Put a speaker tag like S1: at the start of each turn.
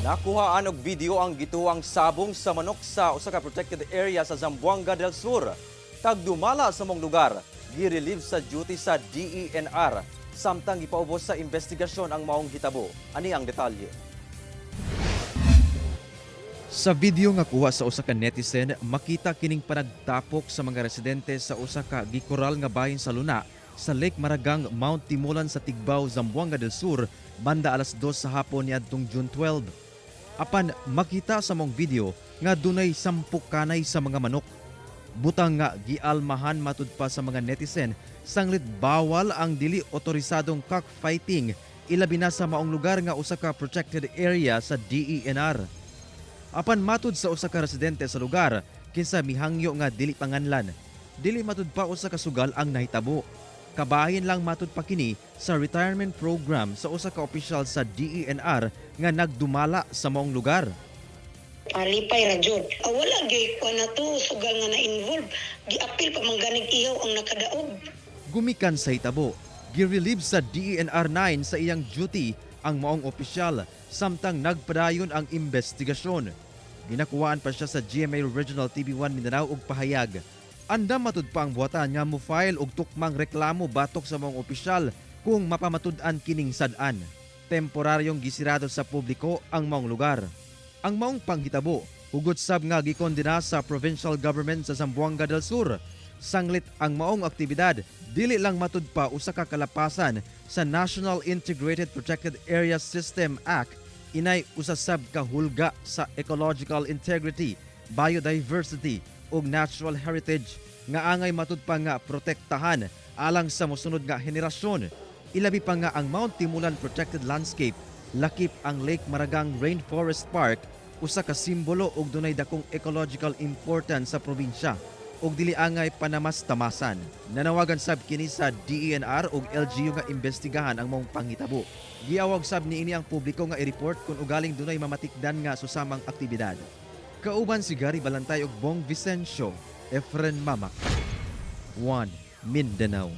S1: Nakuhaan og video ang gituwang sabong sa manok sa usa ka protected area sa Zamboanga del Sur. Tagdumala sa maong lugar, gi-relieve sa duty sa DENR samtang gipaubos sa investigasyon ang maong hitabo. Ani ang detalye. Sa video nga kuha sa usa ka netizen, makita kining panagtapok sa mga residente sa usa ka gikoral nga bahin sa luna sa Lake Maragang, Mount Timolan sa Tigbao, Zamboanga del Sur, banda alas 2 sa hapon niadtong June 12. Apan makita sa maong video nga dunay 10 kanay sa mga manok. Butang nga gialmahan matud pa sa mga netizen, sanglit bawal ang dili otorisadong cockfighting, ilabi na sa maong lugar nga usa ka protected area sa DENR. Apan matud sa usa ka residente sa lugar kinsa mihangyo nga dili panganlan, dili matud pa usa ka sugal ang nahitabo. Kabahin lang matud pa kini sa retirement program sa usa ka opisyal sa DENR nga nagdumala sa maong lugar.
S2: Palipay ra jud. Ah, wala gyud kuan na to sugal nga na-involve. Giapil pa man ganig ihaw ang nakadaog.
S1: Gumikan sa hitabo, gi-relieve sa DENR 9 sa iyang duty ang maong opisyal samtang nagpadayon ang investigasyon. Ginakuhaan pa siya sa GMA Regional TV1 Mindanao og pahayag. Andam matud pa ang buhatan nga mo-file og tukmang reklamo batok sa maong opisyal kung mapamatud-an kining sad-an. Temporaryong gisirado sa publiko ang maong lugar. Ang maong panghitabo, hugot sab nga gikondena sa provincial government sa Zamboanga del Sur. Sanglit ang maong aktibidad dili lang matud pa usa ka kalapasan sa National Integrated Protected Area System Act, inay usa sab ka hulga sa ecological integrity, biodiversity ug natural heritage nga angay matud pa nga protektahan alang sa mosunod nga henerasyon. Ilabi pa nga ang Mount Timulan Protected Landscape, lakip ang Lake Maragang Rainforest Park, usa ka simbolo ug dunay dakong ecological importance sa probinsya ug dili angay panamas-tamasan. Nanawagan sab kini sa DENR ug LGU nga imbestigahan ang maong panghitabo. Giawag sab niini ang publiko nga i-report kung ugaling dunay mamatikdan nga susamang aktibidad. Kauban si Gary Balantay ug Bong Vicencio, Efren Mamac. 1 Mindanao.